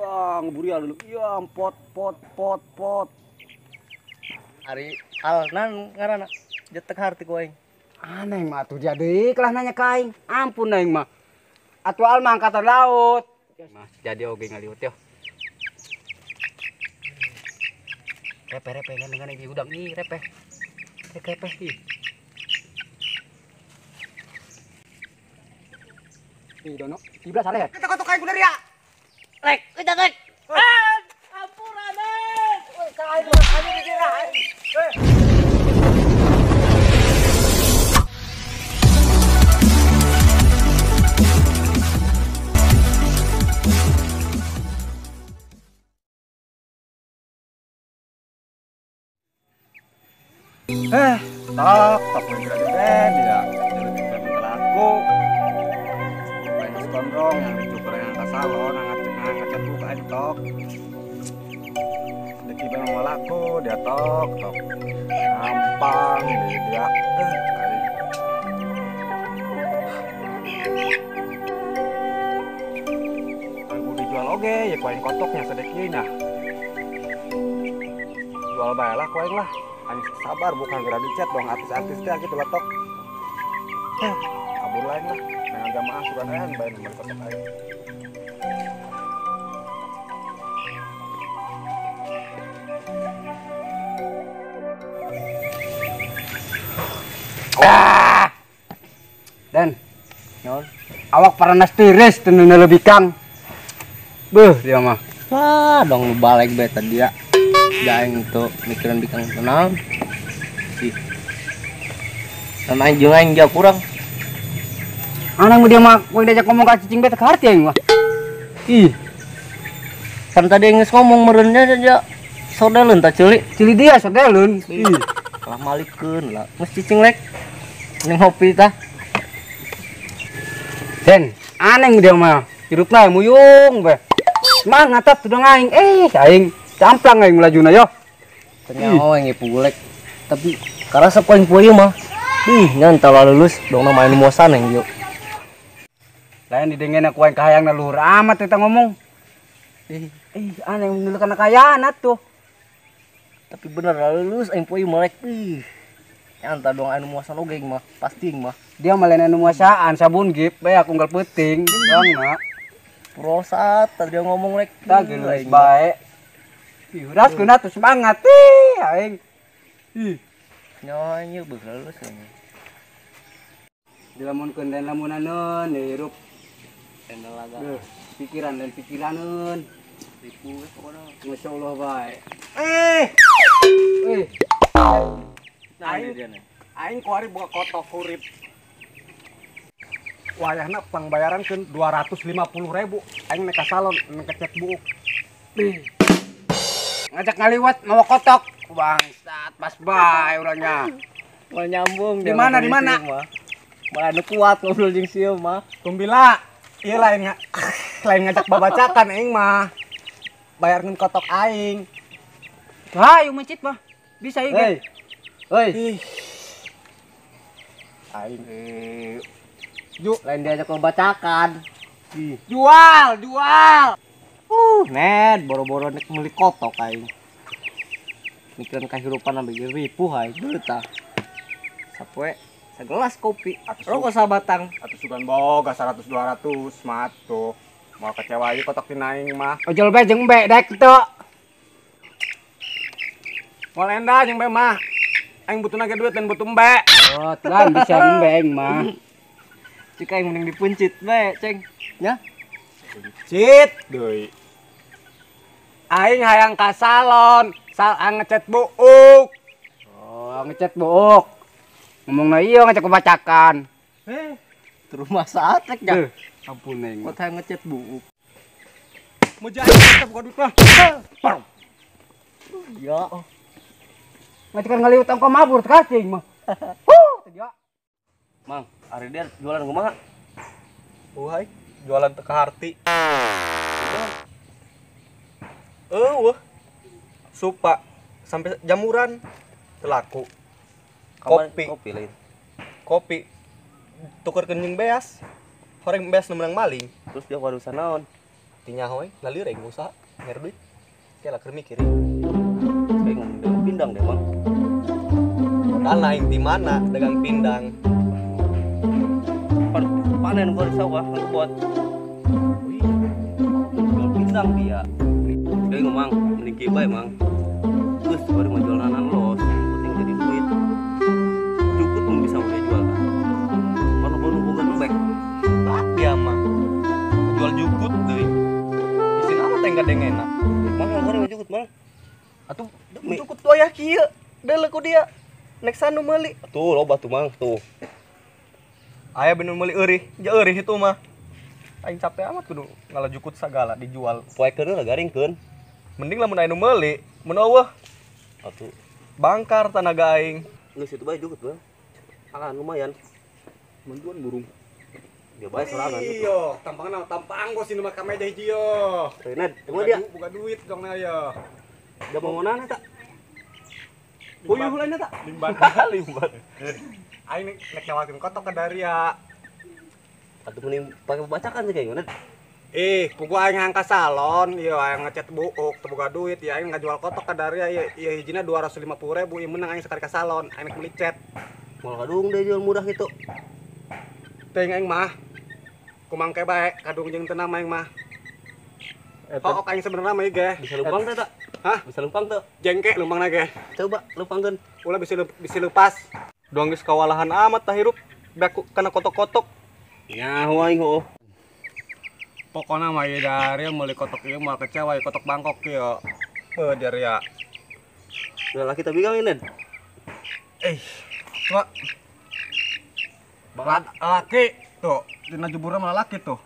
Iya, ngeburial dulu. Iya, pot pot pot pot. Ari alnan ngaranna jetek harti ku aing. Aneh mah atuh dia deui kalah nanya ka aing. Ampun aing mah. Atuh al mah angkatan laut. Mah jadi oge ngaliwet yo. Repe-repe dengan ieu udang ih repe. Repe ih. Ih dono, tibra salah ya? Kita kotok aing kudu ria. Rek, kita rek. Ampurane. Oi, ka aing aing dikira aing. Tok, tok yang dia, jadi laku. Banyak sekondrong yang dicukur yang atas salon, angkat buka aja tok. Sedikit bang mau laku, dia tok, tok. Gampang, dia. Aku dijual oge, ya kuain kotoknya sedikitnya. Jual bae lah kuain lah. Sabar bukan gerak dicat dong artis-artis teh gitu lah tok. Kabur lain lah dengan jamaah suka kan bae nomor kotok aing. Ah. Dan awak paranas tiris tenuna lebih kang. Beuh dia mah. Wah, dong lu balik bae tadi ya. Jaeng tuh mikiran bikang tenang. Ih. Sama aing jeung aing jauh kurang. Anang dia mah kowe diajak ngomong ka cicing bete ka harti aing mah. Ih. Kan tadi geus ngomong meureunnya aja sodeleun ta ceuli. Ceuli dia sodeleun. Ih. Kalah malikeun lah. Geus cicing lek. Ning ngopi tah. Den, aneng dia mah. Hirupna muyung bae. Semangat tah tudang aing. Aing camplang aing melajuna yo. Tanya aing pulek. Tapi karasa poin poe mah. Ih, nyan tala lulus dong main muasan aing yo. Lain didengen aku aing kahayang luhur amat eta ngomong. Ih, aneh ngeuleuh kana kayaan atuh. Tapi bener lulus aing poe melek. Ih. Nyan tah dong anu muasan oge mah, pasti mah. Dia mah lain anu muasaan sabun gip bae aku unggal peuting. Dong na. Prosat tadi ngomong rek. Tah geus bae. Ih, ras keuna tuh semangat ih aing. Ih. Nyonya beuh lulus aing. Dilamunkeun dan lamunaneun hirup. Laga. Pikiran dan pikiraneun. Ribu we pokona. Masyaallah bae. Aing kuari buka kotok hurip. Wayahna pangbayarankeun 250.000. Aing nek ka salon nek kecet buuk. Ngajak ngaliwat mawa kotok. Bangsat, pas bae urangnya. Mau nyambung di mana di mana? Malah nu kuat ngobrol jeung sieu mah. Tumbila, ieu lain lain ngajak babacakan aing mah. Bayarkeun kotok aing. Hayu mencit mah. Bisa ieu ge. Hei. Aing ju lain diajak babacakan. Jual, jual. Ned, boro-boro nek meuli kotok aing. Mikiran kehidupan ambe ripuh aing deui tah. Sapoe segelas kopi, rokok sabatang. Atuh sugan boga 100 200 mah atuh. Mau kecewa ieu kotok tina aing mah. Ojol bae jeung embe daek teu. Moal enda jeung embe mah. Aing butuhna ge duit dan butuh embe. Oh, telan bisa embe aing mah. Cik aing mending dipuncit bae, Ceng. Nya. Puncit deui. Aing hayang ka salon, sal ngecet buuk. Oh, ngecet buuk. Ngomongna ieu ngecek kebacakan. Terus masa atek nya. Ampun aing. Kok hayang ngecet buuk. Muja aing teh buka duit mah. Ya. Ngacekan ngaliwat angko mabur teh aing mah. Huh, teh dia. Mang, ari dia jualan kumaha? Wah, jualan teu kaharti. Eueuh. Supa sampai jamuran teu laku. Kopi. Kopi lain. Kopi. Tukerkeun jeung beas. Horeng beas nu meunang maling. Terus dia warusan naon? Tinya hoy, lalir aing usaha nyari duit. Kayak lah keur mikir. Aing ngomong dagang pindang deh, Mang. Modal aing di mana dagang pindang? Panen gua di sawah buat. Jual pindang dia. Dia ngomong mending kieu bae, Mang. Geus baru mau jual nanan los, penting jadi duit. Cukup mun bisa udah jual kan. Baru boga lembek. Bah dia mah. Jual jukut deui. Isin amat teh gadengena. Mang goreng jukut, Mang. Atuh jukut tuh aya kieu. Deuleu ku dia. Nek sanu meuli. Tuh loba tuh, Mang, tuh. Aya bener meuli eurih, ja eurih itu mah. Aing capek amat kudu ngalah jukut sagala dijual. Poekeun lah garingkeun. Mending lamun aya nu meuli, mun eueuh. Atuh bangkar tanaga aing. Geus itu bae jukut, Bang. Alah lumayan. Menduan burung. Dia bae sorangan. Iya, tampangna tampang gua sih nu maka meja hiji yo. Ned, emang dia buka duit dong na yo. Dia bangunan eta. Puyuh lainnya tak? Limbat. Limbat. Aing nek nawarkeun kotok ke Daria. Atuh mending pakai bacakan sih kayaknya. Pugu aing ngangka salon, ieu aing ngecat buuk, teu boga duit, ya aing ngajual kotok ke Daria, ieu hijina 250.000, ieu menang aing sekali ka salon, aing nek meuli cat. Moal kadung deh jual murah gitu. Teuing aing mah. Kumangke bae, kadung jeung teu nama aing mah. Pokok aing sebenarnya mah ieu ge. Bisa lumpang teh tak? Hah? Bisa lumpang teu? Jengke lumpangna ge. Coba lumpangkeun. Ulah bisa lepas. Doang geus kawalahan amat tah hirup beak kana kotok-kotok. Nyaho aing heuh. Pokona mah ieu Daria meuli kotok ieu moal kecewa ieu kotok Bangkok ieu. Heuh Daria. Udah laki tapi kawin, Ned. Tua. Laki tuh, dina juburna malah laki tuh.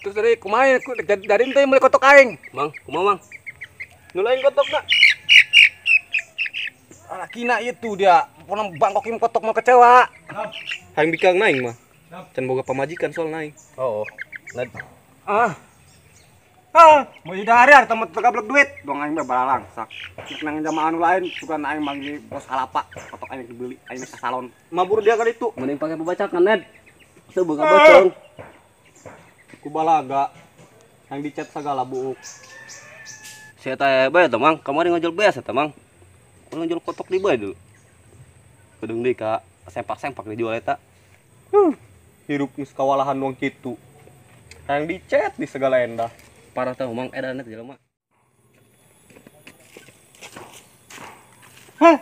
Terus dari kumaha dari teh meuli kotok aing. Mang, kumaha, Mang? Nu lain kotokna. Lakina itu dia, pokona Bangkok ieu kotok mau kecewa. Hayang bikang naing mah. Can boga pamajikan soal naing. Oh. Ned. Ah. Mau dari ari temen gablek duit. Dong aing mah balalang sak. Nek nang jamaah anu lain sugan aing manggil bos kalapa, kotok aing dibeli, aing ke salon. Mabur dia kali itu. Mending pakai pembacakan, Ned. Teu boga bocong. Ku balaga yang dicat sagala buuk. Sia teh bae teh, Mang. Kamari ngajual beas eta, Mang. Urang ngajual kotok di bae dulu. Kedung deui ka sempak-sempak dijual eta. Hirup geus kawalahan wong kitu. Yang dicet di segala endah. Parah tah, Mang, edan teh jelema. Hah.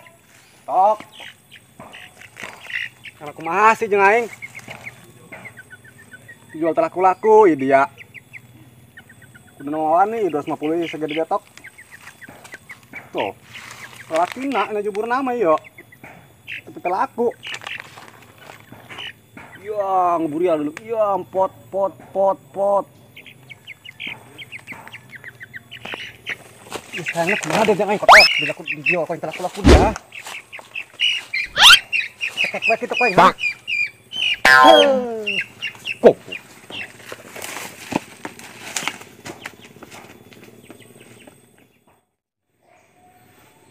Tok. Kana kumaha sih jeung aing? Dijual telaku-laku ieu dia. Kudu nawan nih 250 ieu segede tok. Tuh. Lakina na jubur nama yo. Tapi telaku. Ya, ngeburia dulu. Ya, pot pot pot pot. Ih, sayangnya kumaha deh jangan kotok. Dilaku dijual kau yang telaku-laku dia. Tekek bae kitu koe. Bang. Kok.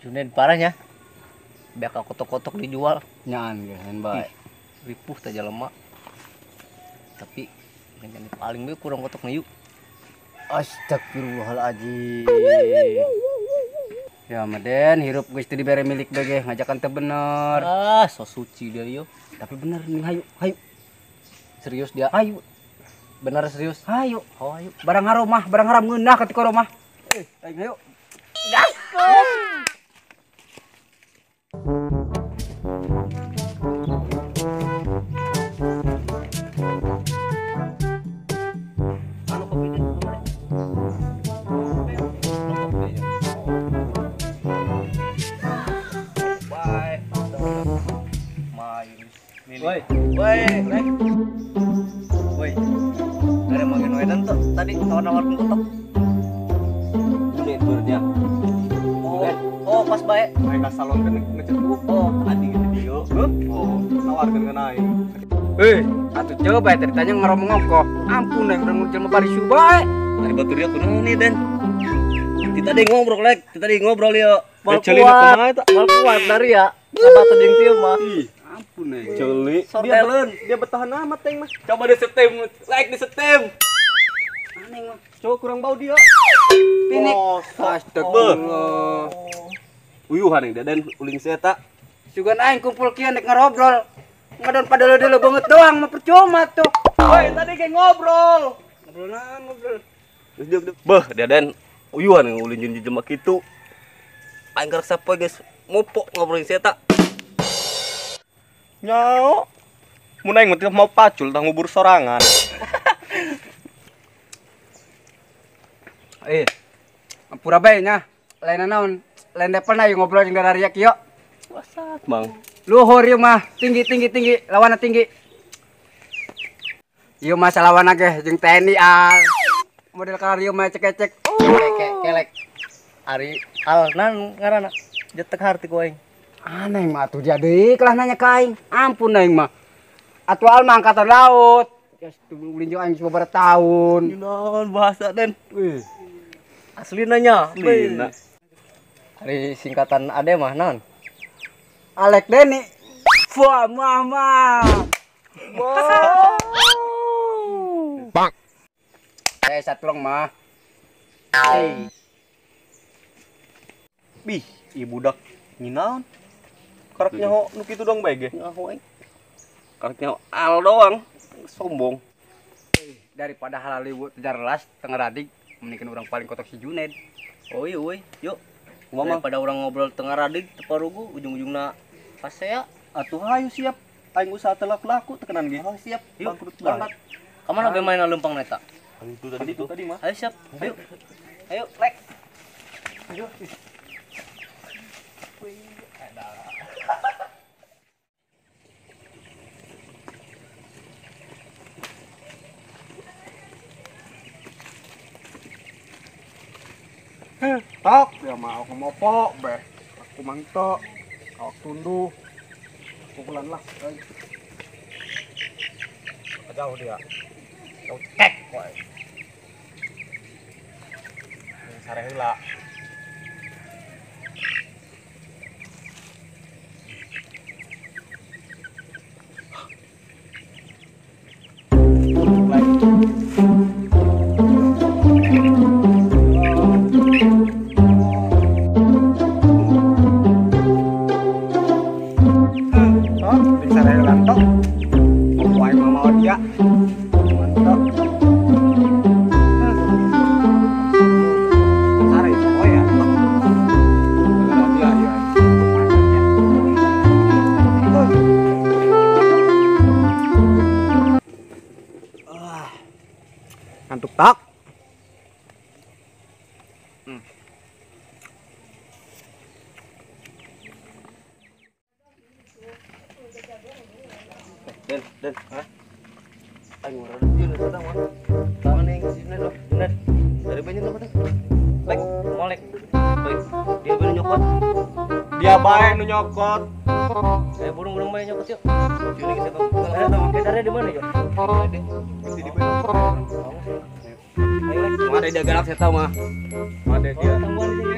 Junen parahnya. Biar kotok-kotok dijual. Nyaan ge bae. Ripuh teh jelema. Tapi yang paling bae kurang kotok yuk. Astagfirullahaladzim. Ya Maden, hirup geus teu dibere milik bege ngajakan teu bener. Ah, so suci dia yo. Tapi bener nih, hayu, hayu. Serius dia? Hayu. Bener serius? Hayu. Oh, hayu. Barang haram mah, barang haram ngeunah ketika rumah. Ayo, hayu. Gaskeun. Anu kopi teh kemarin. Bye. Woi, woi, lek. Woi. Dari makin wedan tuh tadi nawar-nawarkeun kotok. Ini turnya. Oh, pas bae. Aing ka salon kan ngecet buuk. Oh, tadi gitu dia. Oh, nawarkeun ka aing. Atuh coba tadi tanya ngeromong ngoko. Ampun aing urang jelema barisu bae. Ari batur dia kunaon nih, Den? Kita tadi ngobrol, Lek. Kita tadi ngobrol yo. Mal kuat, mal kuat dari ya. Apa tadi yang mah. Ih, Ampun aing. Ceuli. Dia bertahan amat aing mah. Coba di setem, like di setem. Aneh mah. Coba kurang bau dia. Pinik. Astagfirullah. Uyuhan aing Deden uling si eta. Sugan aing kumpul kieu nek ngobrol. Ngadon padelo-delo banget doang mah percuma tuh. Woi, tadi kayak ngobrol. Ngobrol naon ngobrol. Beuh, Deden uyuhan aing ulin jeung jelema kitu. Aing karek sapoe geus mopok ngobrolin si eta. Nyao. Mun aing mah mau pacul tah ngubur sorangan. Ampura bae nya. Lain naon? Lain level na ngobrol jeung dararia kieu. Wasat, Mang. Luhur ieu mah, tinggi tinggi tinggi, lawanna tinggi. Ieu mah salawanna ge jeung TNI al. Model kalar ieu mah cek-cek. Kelek. Ari al nan ngaranna. Jetek harti ku aing. Aneh mah atuh dia deui kelah nanya ka aing. Ampun aing mah. Atuh al mah angkatan laut. Geus ulin jeung aing sababaraha tahun. Naon bahasa Den? Wih. Aslina nya. Aslina. Ari singkatan ade mah naon? Alek Deni. Wah, mama. Wow. Bang. Saya satu orang mah. Hey. Bih, ieu budak nginaon? Karek nyaho nu kitu dong bae ge. Nyaho aing. Karek nyaho al doang. Sombong. Daripada halaliwut jelas tengah radig, mendingan urang paling kotok si Juned. Oh iya euy, yuk. Mama daripada orang ngobrol tengah radig teu parugu ujung-ujungna pasea. Atuh hayu siap. Aing usaha teu laku-laku tekenan ge. Oh siap. Yuk, bangkrut berangkat. Ka mana be main leumpang eta? Itu tadi itu tadi mah. Ayo siap. Ayo. Ayo, lek. Ayo. Tok, dia mah aku mopok beh. Aku mangtok, aku tunduh. Pukulan lah. Jauh dia. Jauh cek koe. Sare heula. Ngantuk tak? Den, hah? Aing urang ieu nu sedang mah. Mana yang sini doh? Bener. Dari banyak apa teh? Lek, molek. Baik, dia bae nyokot. Dia bae nu nyokot. Burung-burung bae nyokot yuk. Sini geus eta. Kedarnya di mana ya? Di mana? Ayo lek. Mah ada dia galak saya tahu mah. Ada dia. Tangguhan di sini.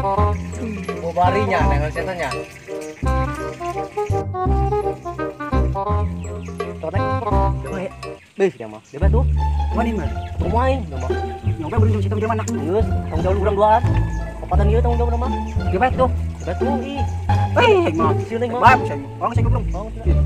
Oh. Bobarinya nengok setannya. Totek. Beuh, dia mah. Dia tuh. Mana mah? Tuh main, dia mah. Nyampe belum situ di mana? Geus, tanggung jawab urang duaan. Kopatan ieu tanggung jawab mah. Dia tuh. Dia tuh ih. Eh, mah. Sieun mah. Bae, saya. Orang saya goblok. Oh, ayo.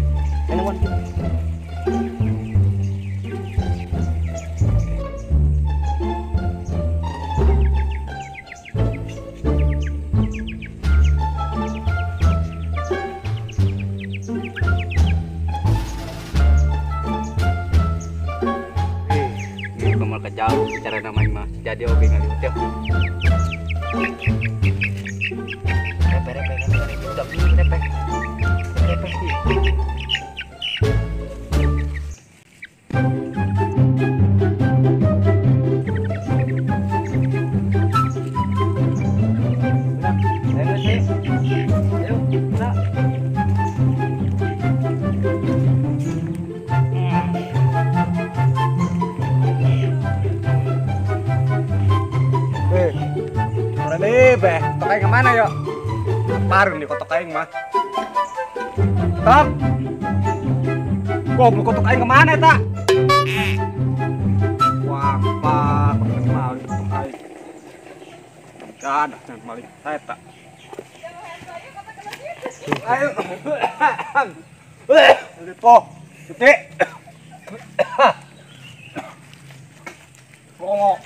Jauh cara namanya mah jadi oge ngaliwat ya. Repe repe repe udah repe repe. Ayo, udah. Ayo. Beh, kotok aing kemana yo? Parun di kotok aing mah. Tok. Goblok kotok aing kemana eta? Wah, pak, kotok maling kotok aing. Gadah jangan maling eta. Ayo. Lipo. Titik. Rongo.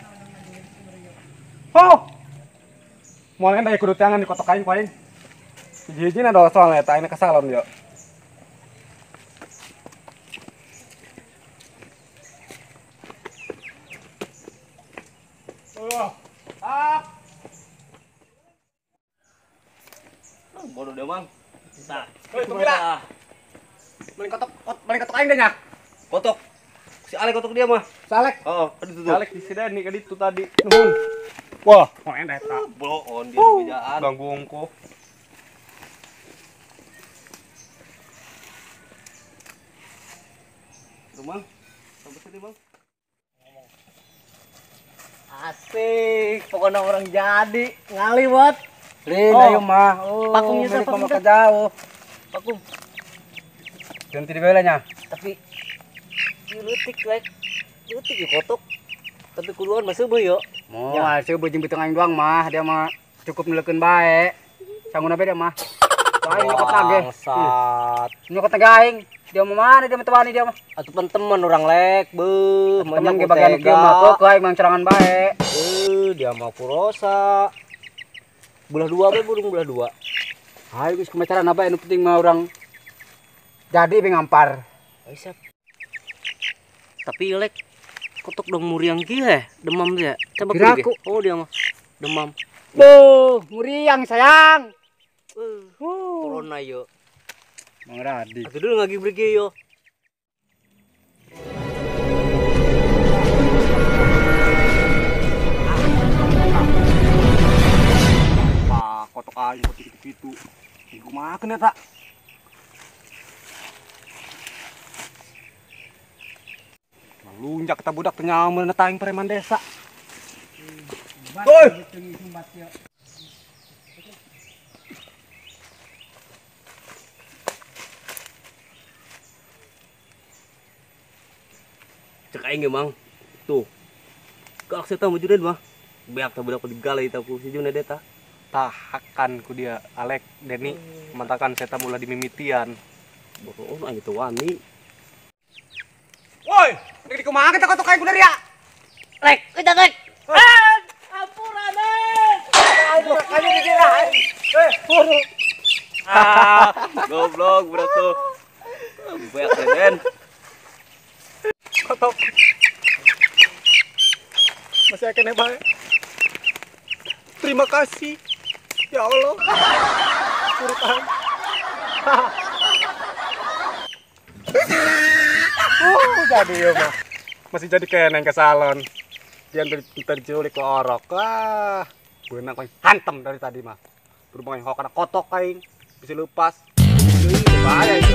Oh. Moal aya kudu tangan di kotok aing paling. Hiji-hijina doa soalnya eta aing ke salon yo. Ah. Bodoh dia, Mang. Tah. Hei, tunggu lah. Maling kotok aing deh nya. Kotok. Si Alek kotok dia mah. Si Alek. Heeh, kaditu tuh. Alek di sini kaditu tadi. Nuhun. Wah, mau enda eta. Bloon dia di bejaan. Ganggu ongko. Tuh, Mang. Sampai sini, Bang. Asik, pokoknya orang jadi ngaliwat. Lin, ayo mah. Oh, pakungnya siapa ke jauh. Pakung. Ganti di belanya. Tapi leutik lek. Leutik ya kotok. Tapi kuduan mah seubeut yo. Moal seubeut jeung beuteung aing doang mah, dia mah cukup neulekeun bae. Sangguna bae dia mah. Aing nyokot lagi. Bangsat. Nyokot teh aing. Dia mah mana dia mah teu wani dia mah. Atuh pan teman orang lek, beuh, teman ge bagian kieu mah keukeuh aing mah cerangan bae. Dia mah purosa. Belah dua bae burung belah dua. Hayu geus kumaha carana bae nu penting mah urang jadi be ngampar. Ayo siap. Tapi lek kotok dong muriang kieu heh, demam dia. Coba ku. Oh dia mah demam. Beuh, muriang sayang. Corona yo. Mang Radi. Atuh dulu ngagibrik yo. Pak, kotok aing kotok gitu-gitu. Iku makan eta. Lunjak kita budak penyamun eta aing preman desa. Woi. Cek aing ge, Mang. Tuh. Ke akses tah maju mah. Beak tah budak digalai tah ku si Juned eta. Tahakan ku dia Alek Deni mantakan seta mula dimimitian. Bohong aing teu wani. Woi, rek dikumaha kita kotok aing ku dari ya. Lek, kita lek. Ampura lek. Aduh, aing dikira. Buru. Ah, goblok budak tuh. Beak Den. Kotok. Masih akan bae. Terima kasih. Ya Allah. Urutan. Jadi ya mah. Masih jadi kayak neng ke salon. Dia terjulik ke orok. Ah, beunang aing hantem dari tadi mah. Berhubung aing kana kotok aing bisa lepas. Bahaya itu.